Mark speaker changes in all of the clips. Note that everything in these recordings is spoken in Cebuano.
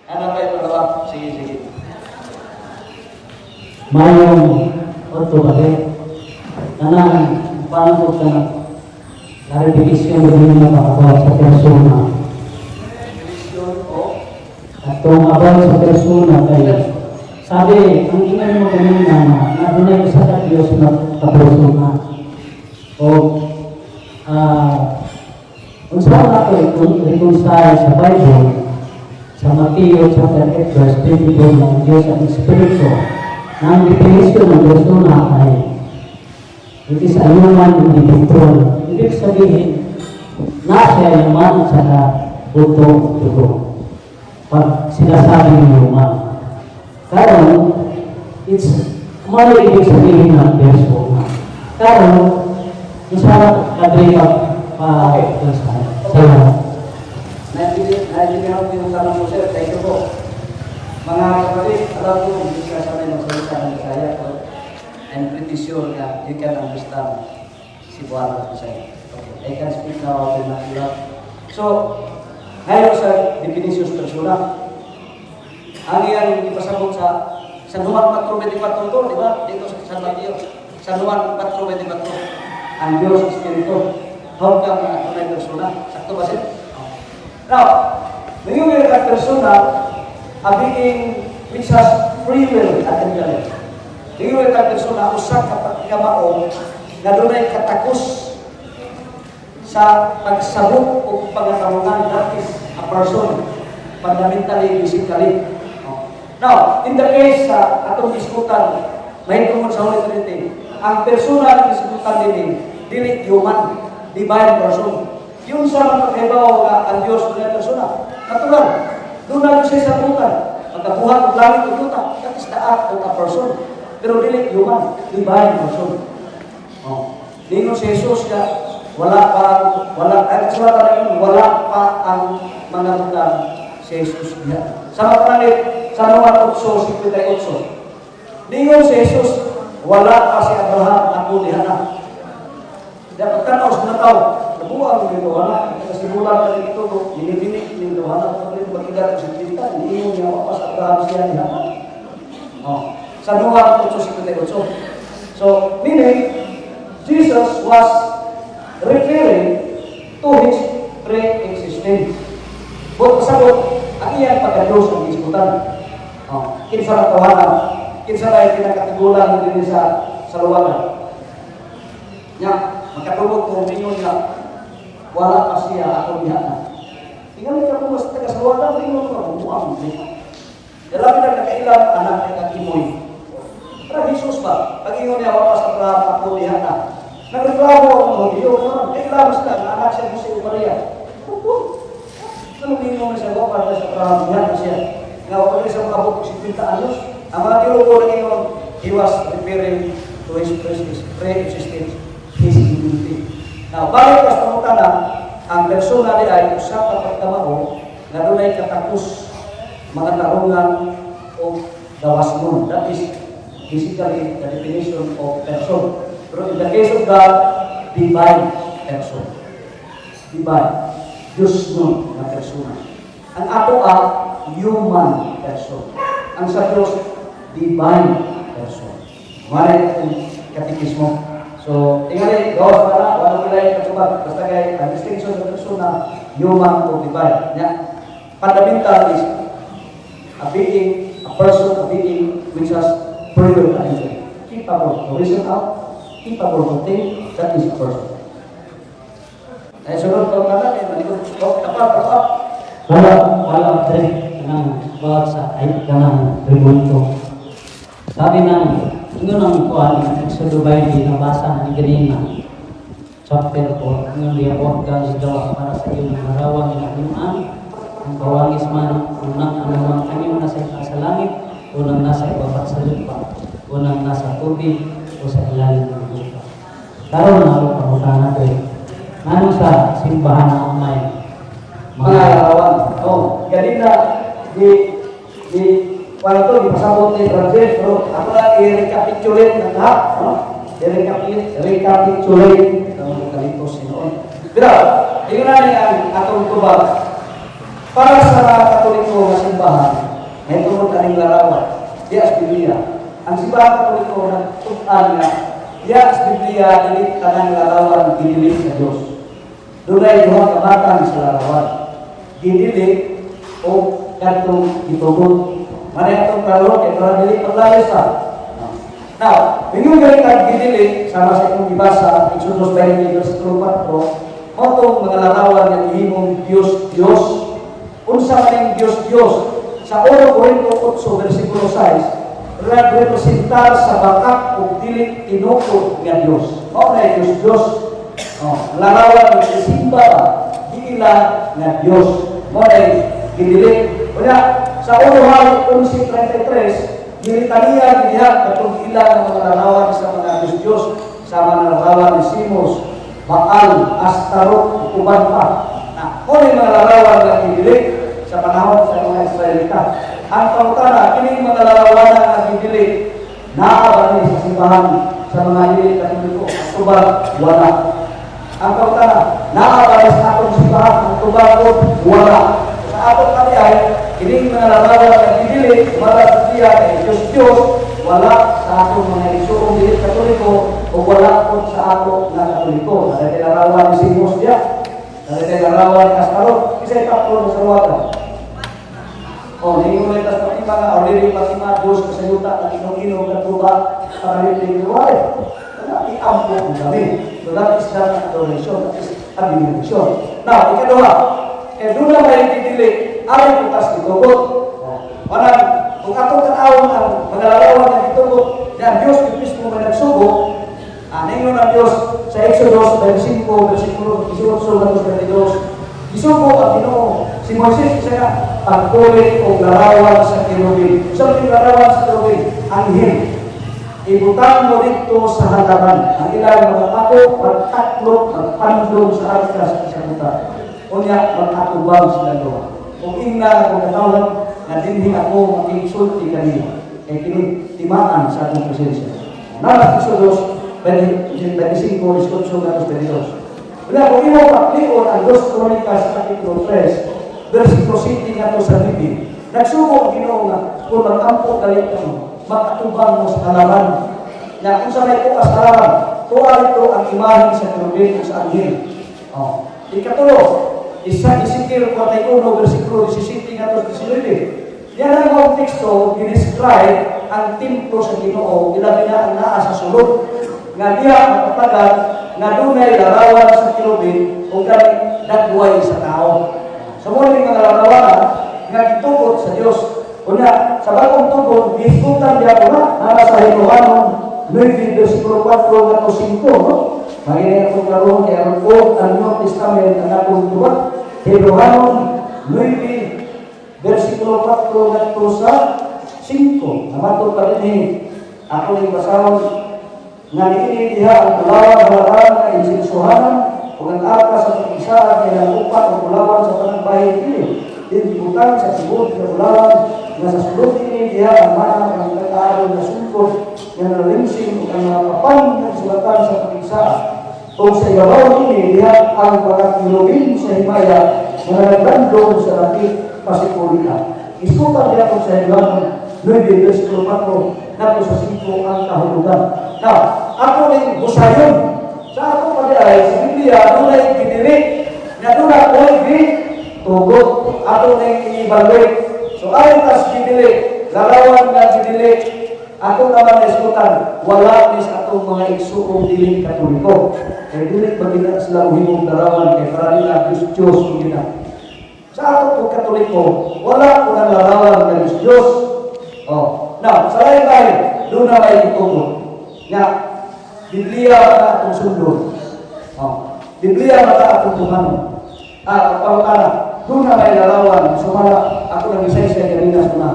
Speaker 1: Ano kayo pagawa? Sige, sige.
Speaker 2: Mayong adto ba? Kanang paano ko ka na clarification din mo about sa persona.
Speaker 1: Definition of
Speaker 2: Atong about sa persona kay sabi, ang ingon mo kanina na na dunay isa ka Diyos na ka-persona. O unsa na to i-reconcile sa Bible sa Mateo chapter 8 verse 24 na ang Diyos ang Espiritu, na ang definition ng persona ay it is a human individual? Ibig sabihin, na siya human at saka buto dugo. Pag sinasabi human. Karon, it's mao ibig sabihin ng persona. Karon, isa kadri pa pa Salamat.
Speaker 1: Naintindihan ko yung tanong mo, sir. Thank you po. Mga kapatid, alam ko hindi ka sanay magsalita ng Bisaya, pero I'm pretty sure na you can understand Cebuano, Bisaya. Okay. I can speak now vernacular. So, ngayon sa definition sa persona, ang iyang ipasabot sa San Juan 4.24 to, di ba? Dito sa San Mateo. San Juan 4.24. Ang Diyos Espiritu. How come na adunay persona? Sakto ba, sir? Now, ngayon yung persona, a being which has free will at intellect. Ngayon yung persona, usa ka pagkamao na dunay katakos sa pagsabot o pagkatarungan, that is a person, fundamentally, basically. Oh. Now, in the case sa atong diskutan, mahitungod sa Holy Trinity, ang persona na diskutan dinhi, dili human, divine person. Yun sa mga pagkahibaw nga ang Diyos dunay persona. Natural, doon na siya sa tutan. Pagkabuhat og langit ug yuta, that is the act of a person. Pero dili human, divine person. Oh. Ningon si Jesus nga wala pa, wala ay kasulatan na yun, wala pa ang mga butang si Jesus niya. Sa mga pananglit sa mga 8:58. Ningon si Jesus, "Wala pa si Abraham, ako diha na." Dapat tanaw sa mga tao, nabuang ng wala, kasibulan ka dito, binibini ng wala, pag mag-edad sa 50, niingon niya, wa pa sa Abraham siya diha na. Oh. Sa Noah 8:58. So, meaning, Jesus was referring to his pre-existence. Buot pasabot, ang iyang pagka-Diyos ang diskutan. Oh, kinsa ra tawanan, kinsa ra pinakatigulang dinhi sa luwagan. Nya, makatulog ko mingon nga wala pa siya, ako diha na. Tingali ka mo mas taga sa luwagan, ingon ka buang ni. Dalabi na nakailang anak ni kag-imoy. Pero Jesus ba, pag ingon niya, "Wa pa sa Abraham, ako diha na." Nagreklamo ang mga Hudyo, nagreklamo sila, nga anak siya Jose ug Maria. Opo. Anong ingon siya, wa pa sa Abraham, diha na siya? Nga wa pa siya makabot og 50 anyos. Ang mga teologo nag-ingon, he was referring to his pre-existence, his divinity. Now, balik pas pangutana, ang persona ni ay usa ka pagkamao nga dunay katakos mga tarungan o gawasnon. That is basically the definition of person. Pero in the case of God, divine person. Divine. Diyos nun na persona. Ang ato a human person. Ang sa Diyos, divine person. Mare ang katikismo. So, tingali, gawas pa na, wala kilay katubag. Basta kay, ang distinction sa persona, human o divine. Nya, fundamental is a being, a person, a being which has free will and intellect. Capable to reason out, capable to think, that is a person. Ay, sunod ko ka na, eh, malikot. Oh, tapat, tapat.
Speaker 2: Wala, wala, dre, kanang about sa ay kanang rebulto. Sabi ng ingon ang kuan Exodo 20, nabasa ni ganina chapter 4, ingon diya, "Huwag daw para sa iyong larawan nga himuan ang kawangis man unang anumang anyo nasa itaas sa langit, unang nasa ibaba sa lupa, unang nasa tubig o sa ilalim ng lupa." Karon na ako pangutana ko eh. Ngano sa simbahan na may
Speaker 1: Mga larawan. Oh, ganina di di wala to di pasabot ni Francis, pero ako na i-recapitulate ng lahat, no? I-recapitulate ng mga kalitos noon. Pero, ingon na niya ang atong tubag. Para sa mga Katoliko nga simbahan, May tungod aning larawan. Diya sa Biblia. Ang Simbahan Katoliko nagtun-an nga diya sa Biblia, dili tanang larawan ginili sa Diyos. Dunay duha ka matang sa larawan. Ginili o kadtong gitugot. Manay atong karon kay para dili paglayo sa. Now, mingon gani kag ginili sama sa imong gibasa, Exodus 20 versikulo 4, mao tong mga larawan nga gihimong Dios Dios. Unsa man Dios Dios? Sa 1 Corinto 8 versikulo 6, nagrepresentar sa bakak ug dili tinuod nga Dios. Mao na Dios Dios. Oh, larawan ng simba ba, giila nga Dios. Mao na ginili. Unya, sa 1 Hari 11:33, gilitaniya diha katong ila nga mga larawan sa mga Dios Dios, sa mga larawan ni Simos, Baal, Astarot, uban pa. Na, kung yung mga larawan nga ginili sa panahon sa mga Israelita. Ang pangutana, kining mga larawan nga ginili, naa ba ni sa simbahan sa mga dili Katoliko? Ang tubag, wala. Ang pangutana, naa ba ni sa atong simbahan? Ang tubag ko, wala. Sa atong kami ay, kining mga larawan nga ginili, wala sa diya kay Diyos Diyos, wala sa atong mga igsuong dili Katoliko, o wala po sa ato nga Katoliko. Dahil larawan ni Simos diya, dahil larawan ni Astarot, isa tatlo sa ruwagan. O, ningon tas Fatima nga, o dili Fatima, Diyos ka sa yuta, na inom-inom na tuba, para dili luwari. Kaya iampo ang kami. So that is not adoration, that is abomination. Now, ikaduha, eh doon na may didili, aron butas gitugot. Parang, kung atong tan-awon ang mga larawan ng gitugot, na Diyos yung mismo may nagsugo, ningon ang Diyos sa Exodus 25, versikulo 18 hanggang 22, gisugo ang Ginoo si Moises isa nga pagkulit og larawan sa kerubin. Sa mga larawan sa kerubin, anghel. Ibutang mo dito sa halaran. Ang ilang mga pako, magtaklop, magpandong sa arka sa kasagutan. Unya, mag-atubang sila doon. Kung ingna akong katawhan, nga dinhi ako makigsulti kaniyo. Kay kini timaan sa akong presensya. Nara Exodus 25, 18 hanggang 22. Wala, kung imo paklion ang 2 Kronikas Kapitulo 3, versikulo 7 ngadto sa 9, nagsugo ang Ginoo nga kung mag-ampo dali kamo, mag-atubang mo sa halaran. Na kung sa may tuas halaran, tuwa rito ang imahe sa kerubin o sa anghel. Oh. Ikatulo, isa Ezekiel 41, versikulo 17 ngadto 19. Yan ang mga teksto, ginescribe ang templo sa Ginoo, ilabi na ang naa sa sulod. Nga diha mapatagan, nga dunay larawan sa kerubin o gani dagway sa tao. Sa so, mga larawan nga gitugot sa Dios. Unya, sa bagong tugon, gihisgutan diha ko na, nara sa Hebreohanon 9, versikulo 4 ngadto 5, no? Magini akong karoon kay ang Old and New Testament ang akong tuwat. Hebreohanon 9, versikulo 4 ngadto sa 5. Namatod pa din ako ning basahon nga niini diha ang bulawan halaran nga insensuhanan ug ang arka sa pakigsaad kay nagupat og bulawan sa tanang bahin kini. Dinbutang sa tubod nga bulawan nga sa sulod ini diha ang mana ang kataron nga sungkod nga nalingsing ug ang mga papan nga sulatan sa pakigsaad. Ug sa ibabaw ini diha ang mga kilubin sa himaya nga naglandong sa dapit pasikulika. Iskutan diha kung sa Hebreohanon 9 versikulo 4 ngadto sa 5 ang kahulugan. Now, ako ning busayon. Sa ako pa di ay, sa Biblia, dunay ginili, na dunay ko'y gitugot. Ato ning i-evaluate. So, ayon tas ginili, larawan nga ginili, ato naman iskutan, wala ni sa atong mga igsuong dili Katoliko. Kay dili ba gina sila muhimong larawan kay para nila Diyos Diyos gina. Sa ato po Katoliko, wala ko ng larawan ng Diyos Diyos. Oh. Now, sa lain bahin, doon na may itugot. Nga, Biblia ba atong sundon? Oh. Biblia ba atong tumanon? Ah, pangutana, doon na may larawan. Sumala, ako nang isa-isa kanina sa una.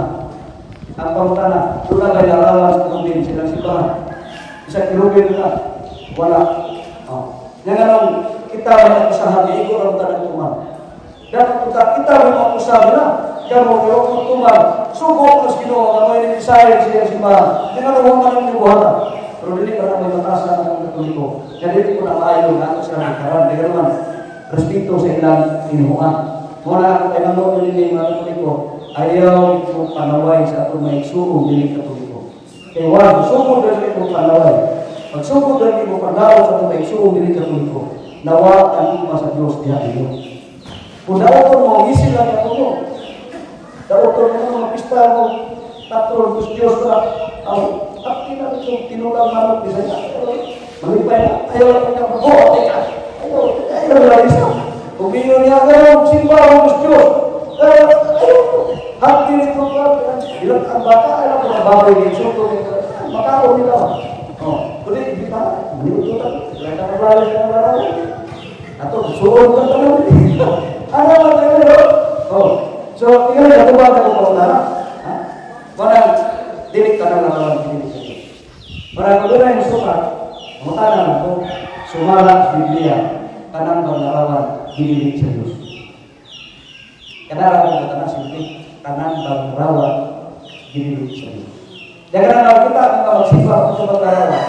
Speaker 1: Ang pangutana, doon na may larawan sa kerubin, silang simbahan. Isa kerubin na, wala. Oh. Nga nga kita may akusahan, iiko lang tanang tuman. Dapat kita, kita may makusahan na, kamo pero kung tuman, sugo ko sa Ginoo nga may desire siya simbahan. Nga nga man ang buhatan. Pero dili pa na may batasan ang Katoliko. Kaya dili ko na maayo nga ato sa karon. Di naman respeto sa ilang inuhan. Muna kay manood nila mga Katoliko. Ayaw mo panaway sa atong mga igsuong dili Katoliko. Kay wa sugod dali mo panaway. Pagsugod dali mo pandaw sa atong mga igsuong dili Katoliko, nawa ang igma sa Dios diha ninyo. Kung daoton mo, gisil lang ako mo. Daoton mo mga pista mo, patron Diyos Diyos na, ang at na itong tinulang manok, bisaya. Malipay na, ayaw lang ka, oh, teka, ayaw, ayaw lang isa. Kung minyo niya, ayaw, simba ang Diyos Diyos. Ayaw, ayaw, hati nito ka, ilang ang bata, ayaw ko mababoy din, suto, makaon nila. Oh, kundi, di ba? Maniuto ka, wala ka mababoy sa mga. Ato, suod ka pa naman. Ano ba tayo? Oh, so, tingnan na, ito ba ang kauna? Ha? Parang, dili ka na lang dili sa Diyos. Parang kung doon ay sukat, mata na lang ito, sumala sa Biblia, kanang panglarawan, dili sa Diyos. Kanara kung tanan simple, kanang panglarawan, dili sa Diyos. Kaya kanang kita ang magsimba sa panglarawan.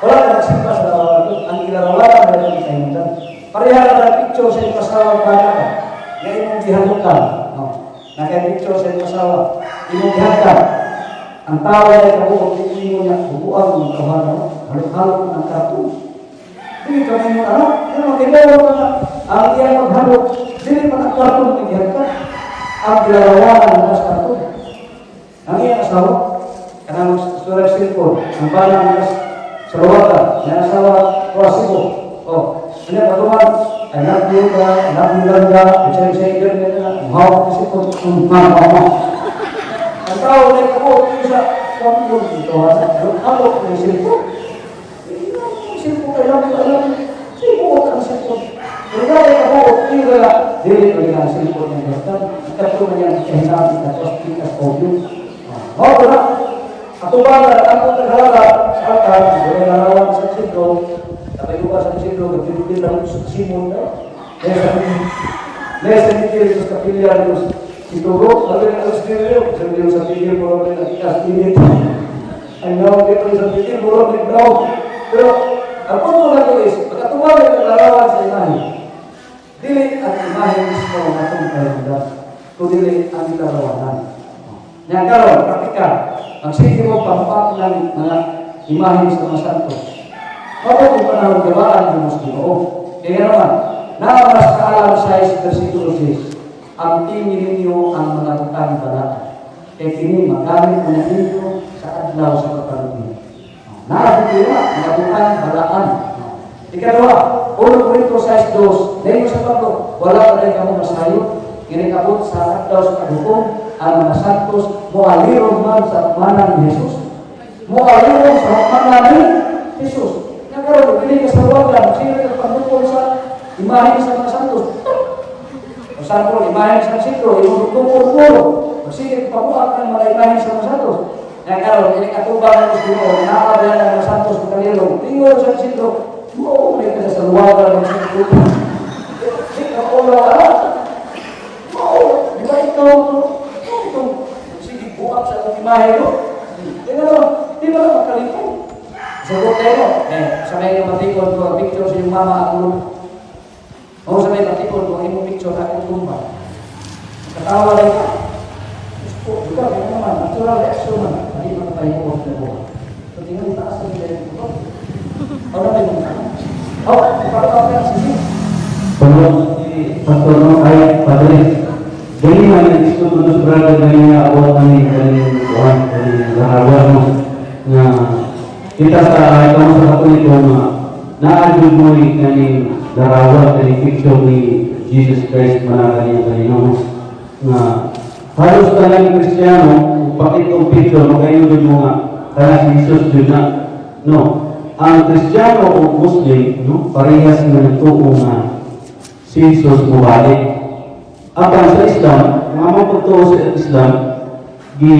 Speaker 1: Wala na magsimba sa larawan. Ang ilarawan na rin sa inyo. Pareha na ang picture sa iyong asawa bata ka. Nga imong gihalukan. No. Naka-picture sa iyong asawa. Imong gihalukan. Ang tao ay kabuok imo niya, bubuang ng kawan, no? Halok-halok ng karton. Dili ka mo ano? Ano kibaw ka na? Ang iyang maghalok, dili man ang karton ang gihalukan. Ang gilarawanan ng karton. Ang iyang asawa, kanang surah cellphone, ang bana niya sa Ruwata, niya asawa, Rasibo. Oh, ano patuman, I love you ka, I love you ganda, isa isa isa isa, muhaw kasi ko, ma, ma, ma. Ang tao na ikaw, sa kampon dito, ha, halok ng cellphone. Cellphone, I love you, I love you. Cellphone, ang cellphone. Pero na ikaw, hindi ka, dili ko ang cellphone ng ganda. Ikatlo na yan, kahinapit na pikas audio. Oh, wala. Ato ba na ang naghalala sa altar, wala larawan sa Isidro, tayo ba sa Isidro, nagpipil lang sa Simon na. Nesa sa kapilya ni si Turo, sabi ng alas niyo, sabi niyo sa pigil, mura rin ang init. Ang naw dito sa pigil, mura rin daw. Pero, ang punto na ito is, pagkatuwa ng larawan sa imahe, dili ang imahe mismo ang atong kalandan, kundi ang larawanan. Nga karon, praktikal, ang sige mo pampak ng mga imahe sa mga santos. Mao kung panahon gawaan ng mas Ginoo. Kaya naman, naa sa Kaalam 6, versikulo 6, ang tingin ninyo ang mga butang balaan. Kay kini magamit na ninyo sa adlaw sa kapalutin. Naa sa mga butang balaan. Ikaduha, 1 Korinto 6:2, Dahil sa Pablo, wala pa rin kamo masayo, kinikabot sa adlaw sa kahukom, ang mga santos, moaliron man sa hukmanan ni Jesus. Moaliron sa hukmanan ni Jesus. Nakaroon, pili ka sa wagan, sino ka pagmukol sa imahe sa mga santos. O sample, imahe sa sitro, imong tukol-kulo. Sige, pabuhat ng mga imahe sa mga santos. Nakaroon, inikatubang ng Ginoo, nakabaya ng mga santos sa kalilong, tingol sa sitro, mo may ka sa luwagan ng sitro. Di ka ulo, ah. Mao, di ba ikaw, itong, sige, buhat sa itong imahe ko. Di ba, di ba makalipay? Sugot tayo, eh, sa may matikon ko, picture sa iyong mama ako. O sa may matikon ko, imong picture akong tumba. Katawa lang ka. Diyos ko, di ba, ganyan naman, natural reaction man. Hindi man tayo mo na buhat. So, tingnan, taas na nila yung buto. O na may mga. Oh, para ka sige.
Speaker 3: Pagod si Pastor no ay Padre. Dili man ang gusto ko sa brother na about ani kani kuan kani larawan mo nga kita sa kamo sa Katoliko nga naa jud mo ni kaning larawan, kani picture ni Jesus Christ man kani kanino nga halos tanang Kristiyano pakita og picture makaingon jud mo nga kana si Jesus jud na, no? Ang Kristiyano o Muslim, no, parehas nga nagtuo nga si Jesus mubalik. Apan sa Islam, mga mga pagtuo sa Islam, gi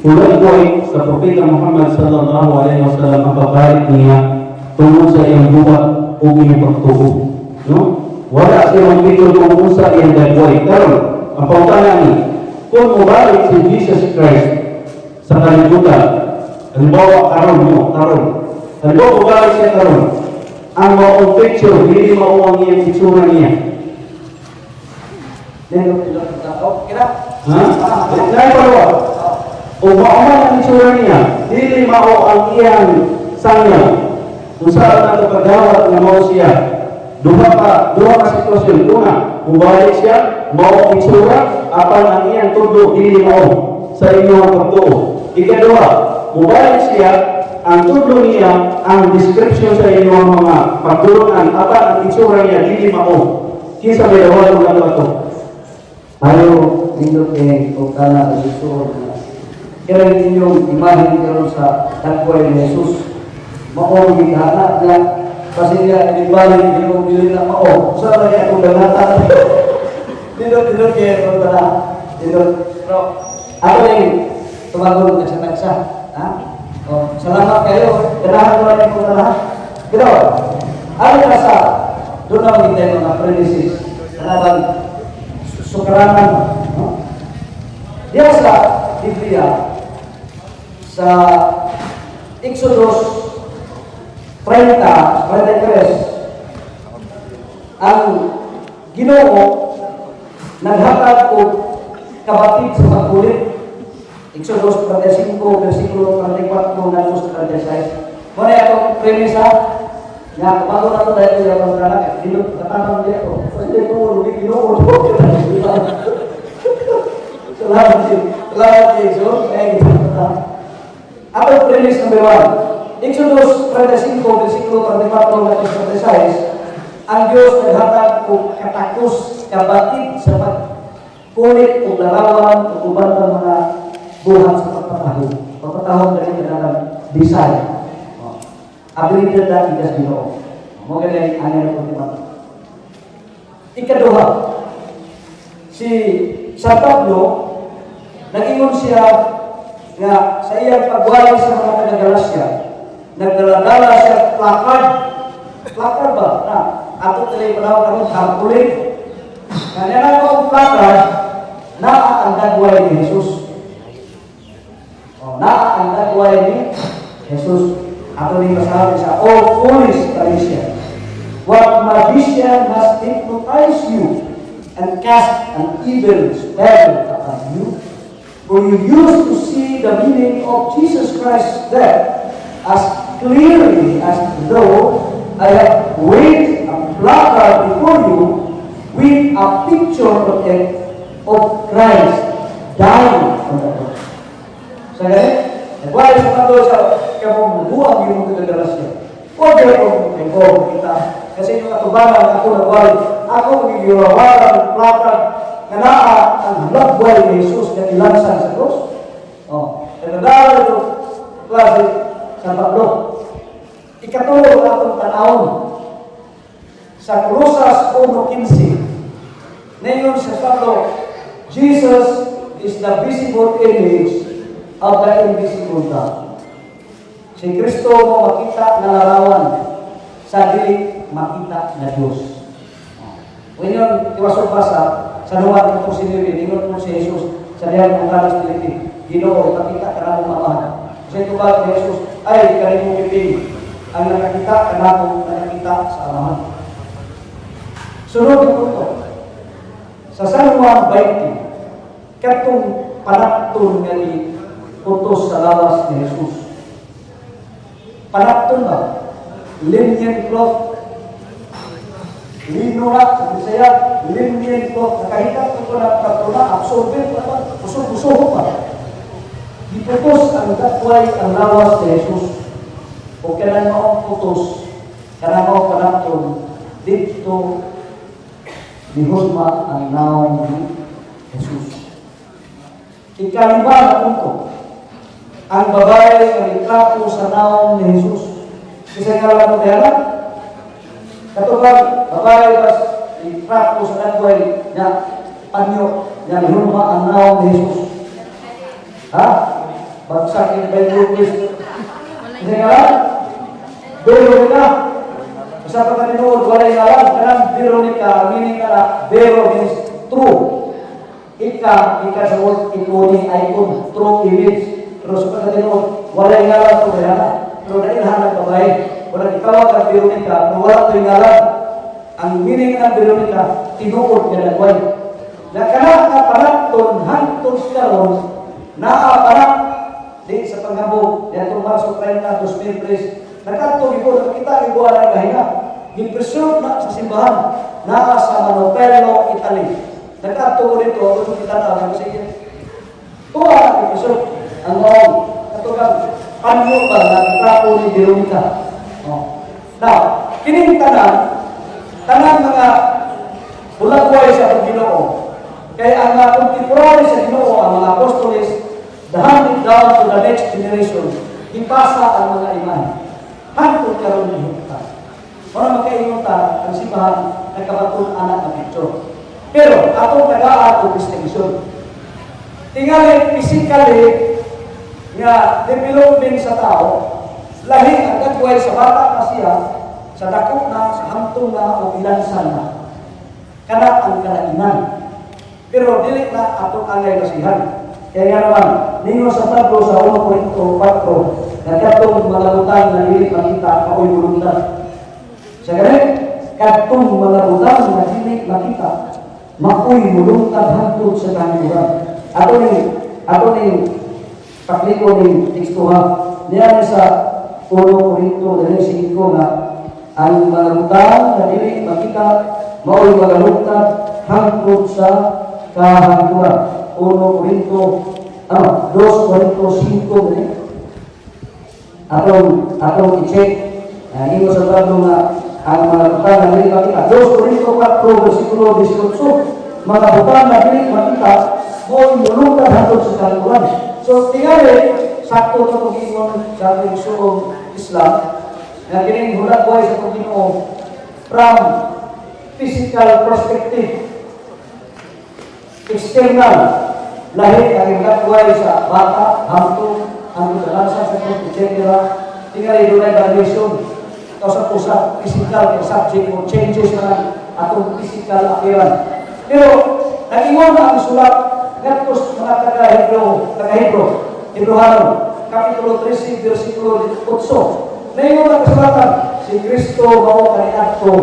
Speaker 3: hulagboy sa Propeta Muhammad sallallahu alaihi wasallam ang pagbalik niya tungod sa iyang buhat o iyang pagtuo. No? Wala siya magpicture kung unsa iyang dagboy. Karon, ang pangutana ni, kung mubalik si Jesus Christ sa kalibutan, halimbawa karon mo, karon, halimbawa mubalik siya karon, ang maong picture, dili mao ang iyang itsura niya.
Speaker 1: Then, oh, kira,
Speaker 3: Ha? Nay follow up. O mao man ang itsura niya, dili mao ang iyang sangya. Kung saan nato pagdawat nga mao siya. Duha ka sitwasyon. Una, mubalik siya, mao ang itsura, apan ang iyang tudlo dili mao sa inyong pagtuo. Ikaduha, mubalik siya, ang tudlo niya, ang description sa inyong mga pagtulunan, apan ang itsura niya dili mao. Kinsa may dawat ng ato?
Speaker 1: Ayo nindot kay og kana sa igsuon na kaya inyong imahin karon sa dagway ni Jesus mao gihana niya kasi niya inibalik yung dili na mao sa lagi akong dangatan. Nindot, nindot kay og kana, nindot. Pero ako ning tumagon tagsa-tagsa, ha. Oh, salamat kayo, ganahan ko lang kong lahat. Pero ano ka sa doon na magintay mga premises kanabang sukaranan, no? Diya sa Biblia, sa Exodus 30, 33, ang Ginoo naghatag og kabatid sa pagkulit. Exodus 35, versikulo 34 ngadto sa 36. Mao na atong premisa nga bago na to dahil yung mga anak, dilo katanong niya ko. Kasi ko di Ginoo. Salamat, salamat, Jesus. Kaya kita. Atong premise number 1. Exodus 35, versikulo 34 ngadto sa 36, ang Diyos naghatag og katakos, kabatid sa pagkulit og larawan ug uban pa mga buhat sa pagpatahong. Pagpatahong dali kanang design. Oh. Abilidad na ikas Ginoo. Mo gani ang ano ko. Ikaduha, si San Pablo, nag-ingon siya nga sa iyang pagwali sa mga taga-Galacia, nagdala-dala siya placard. Placard ba? Na, ato tuloy panahon karon tarpaulin. Kanya na ang placard, naa ang dagway ni Jesus. Oh, naa ang dagway ni Jesus. Ato ning masabi sa, "O foolish Galatians, what magician has hypnotized you and cast an evil spell upon you? For you used to see the meaning of Jesus Christ's death as clearly as though I have waved a placard before you with a picture of it, of Christ dying on the cross." Sa gani, nagwali sa Pablo sa kamong buwang yung mga Galacia. Huwag kayo kung kita. Kasi yung katubangan ako nagwali, ako magigiwawaran ng placard nga naa ang lagway ni Jesus nga nilansang sa krus. Oh, nagdala ito klase sa Pablo. Ikatulo ang atong tanawon sa Colosas 1:15. Ngayon sa Pablo, "Jesus is the visible image of the invisible God." Si Kristo mo makita na larawan sa dili makita na Diyos. When yun, tiwasok basa, sa Juan 14:9, ingon po si Jesus sa dihang ng Carlos Felipe, "Ginoo, makita ka na mong Amahan." Kasi ito ba ni Jesus, "Ay, kanimo piping, ang nakakita kanako, nakakita sa Amahan." Sunod yung punto. Sa San Juan 20, katong panapton nga ni utos sa lawas ni Jesus. Panapton ba? Linen cloth. Lino na, sa Bisaya, linen cloth. Nakahita ko na katuna, absorbent pa ba? Usog-usog pa. Giputos ang dakway ang lawas ni Jesus. O kanang maong putos, kanang maong panapton, dito nihusma ang naong ni Jesus. Ikalima na punto, ang babae nga nitrapo sa naong ni Jesus. Kasi nga lang mo kaya katubang babae bas nitrapo sa dagway niya panyo niya nihulma ang naong ni Jesus. Ha? Bagsak yung Pedro Chris. Kasi nga lang, Veronica. Sa pagkaninuod, wala yung alam. Kanang Veronica, ang meaning ka na, Vero means true. Ika, ika sa word, iconic, icon, true image. Pero sa pagkaninuod, wala yung alam ito, kaya na. Pero nailhan ng babae. Wala itawag ang Veronica, pero wala ito yung alam. Ang meaning ng Veronica, tinuod nga dagway. Na kana nga panapton hangtod karon naa pa di sa panghabog diadtong Marso 30, 2003. Nakadto gyud, nakita gyud ang gahinga. Gi-preserve na sa simbahan, naa sa Manoppello, Italy. Nakadto ko dito, ako kita na kasi tuwa na gi-preserve ang maong katugang panyo pa nga trapo ni Veronica. Oh. Now, kining tanan, tanan mga hulagway sa Ginoo. Kay ang mga contemporary sa Ginoo, ang mga apostoles, the handed down to the next generation, ipasa ang mga imahe. Hangtod karon ni ta. Para makaingon ta, ang simbahan nagkabaton anak ng picture. Pero atong tagaan og distinction. Tingali physically nga development sa tao, lahi ang gagway sa bata na siya, sa dako na, sa hamtong na, o ilansan na. Kana ang kalainan. Pero dili na atong angay basihan. Kaya nga naman, ningon sa Pablo sa 1 Corinto 4, na kadtong mga butang na dili makita, mao'y mulungtad. Sa ganit, kadtong mga butang na dili makita, mao'y mulungtad hangtod sa kahangturan. Ato ning pakliko ning teksto ha. Niya ni sa 1 Corinto 5 nga ang mga butang na dili makita mao'y magalungtad hangtod sa kahangturan. 1 Corinto ano, 2 Corinto 5 dili. Atong i-check. Ingon sa Pablo nga ang mga butang na dili makita. 2 Corinto 4 versikulo 18. Mga butang na dili makita mao'y mulungtad hangtod sa kahangturan. So tingali sakto to itong giingon sa ating suong Islam nga kining hulagway sa atong Ginoo from physical perspective, external, lahi ang hulagway sa bata hangtong ang kalansa sa krus, etc. Tingali dunay variation kausa-usa physical kay subject o changes na atong physical appearance. Pero nag-ingon ang sulat ngadto sa mga taga-Hebreo, taga-Hebro, Hebrohanon, Kapitulo 13, versikulo 8. Naingon ang kasulatan, si Kristo mao kaniadto,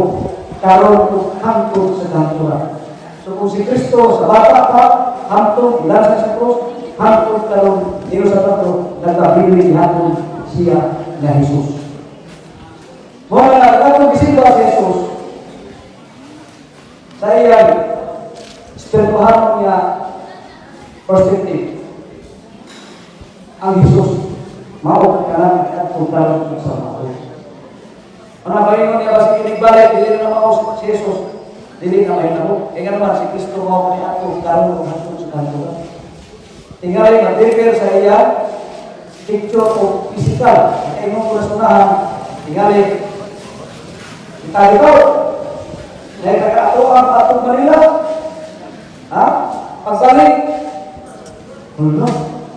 Speaker 1: karon ug hangtod sa kahangturan. So kung si Kristo sa bata pa, hangtod gilansa sa krus, hangtod karon, dito sa tatlo, nagkabili gihapon siya nga Jesus. Mao na katong gisimba si Jesus sa iyang espirituhanon nga perspective. Ang Jesus mao kanang kadto, karon sa mao. Ano ba yun niya ba si balik, dili na mao si Jesus. Dili na mahitabo. Kaya nga naman si Kristo mao kaniadto, karon ug hangtod sa kahangturan. Tingali ma-differ sa iya picture o physical. Kaya mo kung nasunahan, tingali kita dito. Dahil taga-ato ang atong Manila. Ha? Pagbalik. Wala.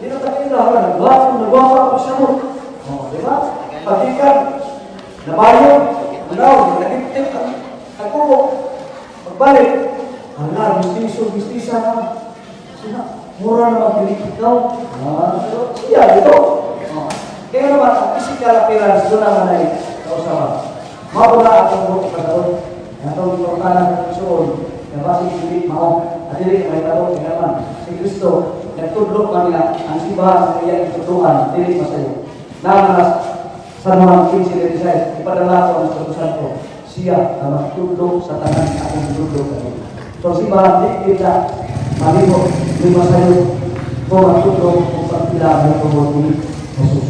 Speaker 1: Di na tayo na. Nagwapo, nagwapo ako siya mo. Oh, di ba? Pagkikan, nabayo, ano, nagitip ang kuko. Pagbalik. Hala, mistiso, mistisa na. Sina, mura na magdilig ikaw. Ah, pero siya, dito. Oh. Kaya naman, ang physical appearance, doon naman ay kausaban. Mao na atong buot pagkaroon. Atong importanan ng isuon, na basig dili mao, at dili may tao, kaya naman, si Kristo, nagtudlo man nga, ang simbahan sa iyang itudloan, dili masayo. Naman sa Juan 15:16, ipadala ko ang Espiritu Santo, siya na magtudlo sa tanan akong itudlo kanila. So simbahan, di kita malimo, di masayo, kung magtudlo kung pagpila may tungod ni Jesus.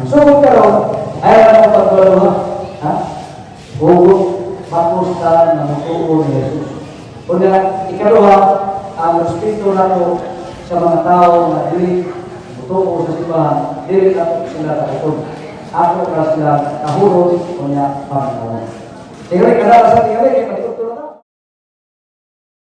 Speaker 1: So kung karon, ayaw na mo pagdalawa, ha? Hugot, bakos ka na mutuo ni Jesus. Una, ikaduha, ang respeto nato sa mga tao na dili mutuo sa simbahan, dili nato sila takuton. Ato ra sila kahurot unya paminawon. Tingali kada sa tingali kay